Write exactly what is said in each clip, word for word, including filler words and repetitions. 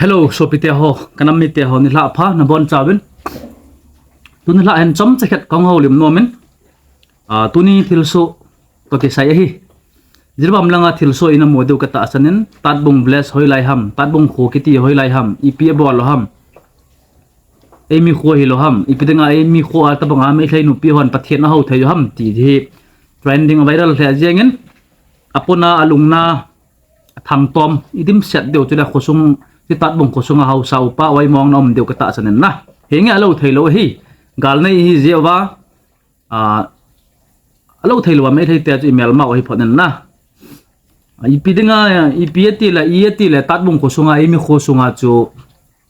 Hello, sopite ho, kanam mite ho, nilhah pha, nabonchauvin. Tuni lhah hin chomcha khat kahung houlim nomin. Ah, tuni thilsoh toh kisai ahi. Jiribam langa thilsoh ina mu diu katahsan in, Tatbung village hoilai ham, Tatbung kho kiti hoilai ham, ipi abol u ham. Eimi kho hilou ham, ipi dinga eimi kho a tobanga Meitei nupi hon Pathen ahou thei u ham, ti hi trending viral lheh jengin, apona alungna, athangtom, idimset diu chule khosung, ti Tatbung khosunga haosa upa oimong na um diu katahsan in na. Henge alou theilou ahi, gal nei ahi jeh uva, ah, alou theilou a Meitei te chu imelma u ahi phot in na. Ah, ipi dinga, ipi atile, i atile, Tatbung khosunga, eimi khosunga chu,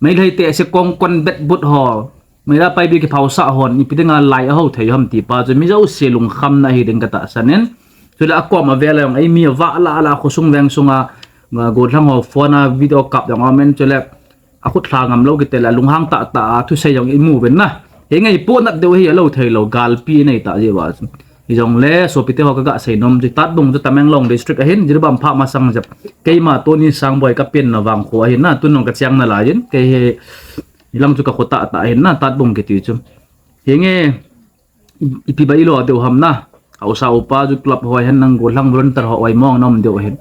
Meitei te se kongkon betbut ho, Meira Paibi kiphaosah hon, ipi dinga lai ahou thei u ham ti pa chu, mi jouse lungkhamna ahi ding katahsan in. Chule akom avel a jong, eimi avah lah lah khosung veng sunga, gollhang ho phone a video kap jong aumin, chule akhut lha ngamlou kiti le, alunghang tahtah a thusei jong imu uvin na. Henge ipohnat diu ahi, alou theilou, galpi inei tah jeh uva chu. Hijongle, sopite ho kaga sei nom chu, Tatbung chu Tamenglong district ahin, Jiribam phah masang jep. Keima Tony Sangboi kapenna vangkho ahin na, tun jong kacheng nalai in, kei hi, hilang chu kakho tahtah ahin na, Tatbung kiti chu. Henge, ipi ba ilo diu ham na, haosa upa chu club ho ahin nang gollhang volunteer ho oimong na um diu ahin.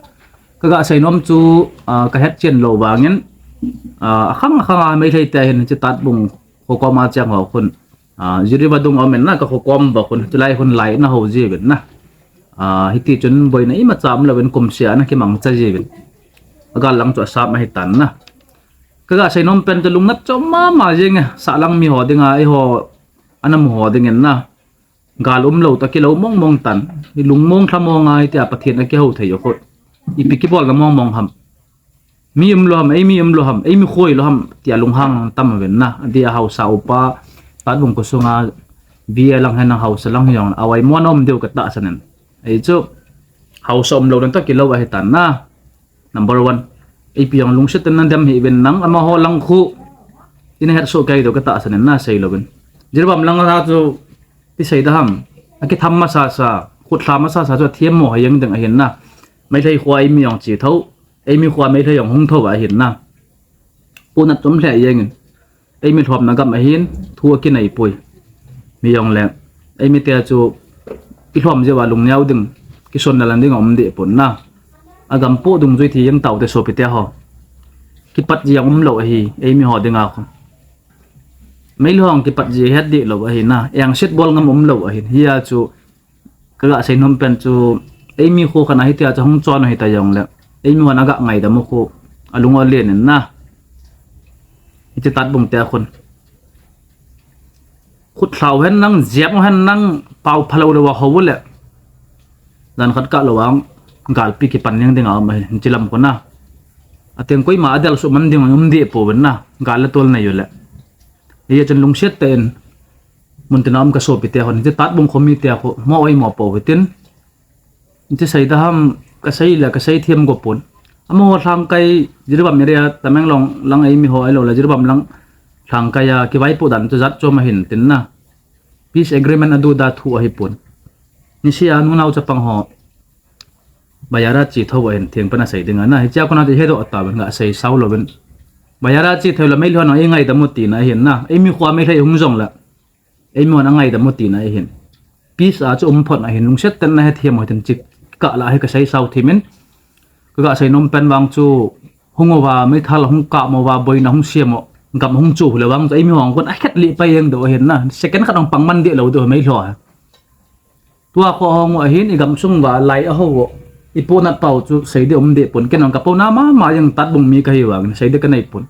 Kaga sei nom chu, ah, kahetchen lou vangin, ah, akhang akhang a Meitei te ahin, hiche Tatbung kho koma cheng ho khun. Ah, Jiribam dung a um in na, kakho kom uva khun, chulai khun lai na hou jiuvin na. Ah, hiti chun boina imacha umlouvin kumseh a ana kimangcha jiuvin. Agal lang chu asam ahitan na. Kaga sei nom pen chu lungnat chom mama jenge, sahlang mi ho dinga, eiho, ana mu ho dingin na. Gal umlou toh kilou mong mong tan. Ilungmong lhamong a hitia Pathen akihou thei u khu. Ipi kibolna mong mong ham. Mi umlou ham, eimi umlou ham, eimi kho hilou ham, tia lunghang tam uvin na. Adeh a haosa upa, Tatbung khosunga, V A lang hin nang haosa lang hi jong, a oimong na um diu katahsan in. Ahi chu, haosa umlouna toh kilou ahitan na. Number one. Ipi jong lungset in nadem hih uvin nang, amaho lang khu, ina hetsoh kei diu katahsan in na, seilouvin. Jiribam langa chu, ti sei da ham. Akitham masasa, khut lha masasa chu athem mo hi jeng ding ahin na. Meitei khoa eimi jong che thou, eimi khoa Meitei jong hung thou ahin na. Pohnat chom lheh jengin. Eimi lhomna gam ahin, thu akinei poi. Mi jongle, eimi te chu, ilhom jeh uva lungneo ding, kisonna lang ding aum deh pon na. Agam poh dungjui thi jeng taute sopite ho. Kipat ji jong umlou ahi, eimi ho dinga khu. Meilhei ho kipat ji het deh lou ahi na, engset bol ngam umlou ahin. Hia chu, kaga sei nom pen chu, eimi kho khat a hitia chu hung chon u hita jongle, eimi hon aga ngaidam u khu, alung alen in na. Hiche Tatbung te khun. Khut lhau hen nang, jep u hen nang, pao phalou lou a hou u le. Jan khat kah lou a, galpi kipan jeng ding a um ahi, hiche lam khun a. Ateng koima adel suh man ding um deh pouvin na, gal le tol nei u le. Hijeh chun lungset tah in, muntin a um ka sopite hon, hiche Tatbung kho mite khu, mo oimo pou hitin. Hiche sei da ham, kasei le, kasei them go pon. Amaho lhangkai, Jiribam area, Tamenglong lang eimi ho ahilou le, Jiribam lang lhangkai a, kivaipoh dan chu jat chom ahin tin na. Peace agreement adu da thu ahipon. Niseh a nunao chapang ho, bazar a che thou ahin, thengpan asei ding a na. Hichea kona chu hedoh tauvin, gasei sao louvin. Bazar a che thou le Meilhei hon eingaidam u tina ahin na. Eimi khoa Meilhei hung jongle, eimi hon angaidam u tina ahin. Peace a chu um phot ahin, lungset tah in nahethem u hitin, hiche kah lah hi kasei sao them in. Kaga sei nom pen vang chu, hung uva, meithal hung kap uva, boina hung sem u, gam hung chu hile vang chu, eimi hon kon akhet lih pai jeng diu ahin na, second khat hung pang man deh lou diu Meilhei ho. Tua kho hung u ahin, igamsung uva lai ahou u, ipohnat pau chu sei ding um deh pon, ken jong kapohna mama jeng, Tatbung mi kahi vangin sei ding kanei pon.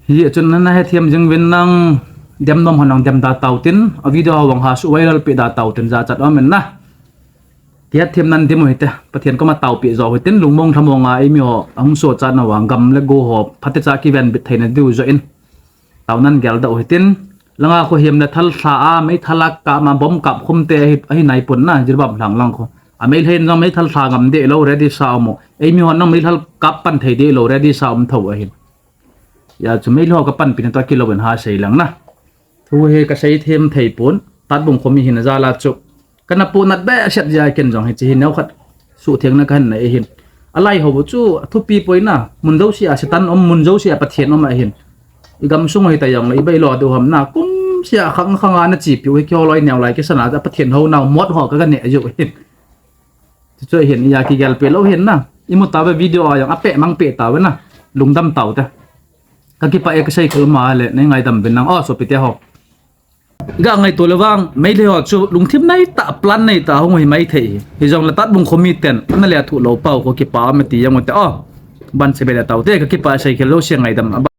Hijeh chun nahethem jing uvin nang, dem nom hon nang dem da tau tin, a video ho vang ha su viral peh da tau tin, jachat um in na. Kihetthemna in dim u hite, Pathen koma taopeh jo u hitin, lungmong lhamong a eimi ho ahung sochat nauva, gam le go ho phatecha kivenbit theina diu joh in, taona in geldoh u hitin, langa khu hiam le thal lha a, meithal a kap ma, bomb kap khum te ahi, ahi naipon na, Jiribam lhang lang khu. A Meilhei in jong meithal lha ngam deh lou, ready sa um u. Eimi hon jong meithal kap pan thei deh lou, ready sa um thou ahin. Hijeh chun Meilhei ho kapanpina toh kilou in ha sei lang na. Thu hi kasei them thei pon, Tatbung kho mi hina jal a chu. Kana pohnat behseh jeh a ken jong hiche hi neokhat suhthengna kahin nei ahin. Alai hou chu athupi poi na, mun jouse a Satan um, mun jouse a Pathen um ahin. Igamsung u hita jongle ibai lo diu ham na, kumsea khang khanga nachepiu hi keiho loi neo lai kisana a Pathen hounau mot ho kaga neh jiu hin. Chuchu ahin, iya kigelpeh lou hin na. Imu tauve video a jong apeh mang peh tauve na. Lungdam taute. Kakipah e, kasei khel ma le nei ngaidam uvin lang o sopite ho. Iga ngaito le vang Meitei ho chu lungthim neitah, plan neitah hung hi maithei hi. Hijongle Tatbung kho miten ana le thuh lou pau kho kipa um e ti jong ute o. Ban se be le taute, kakipah, sei khel jouse ngaidam.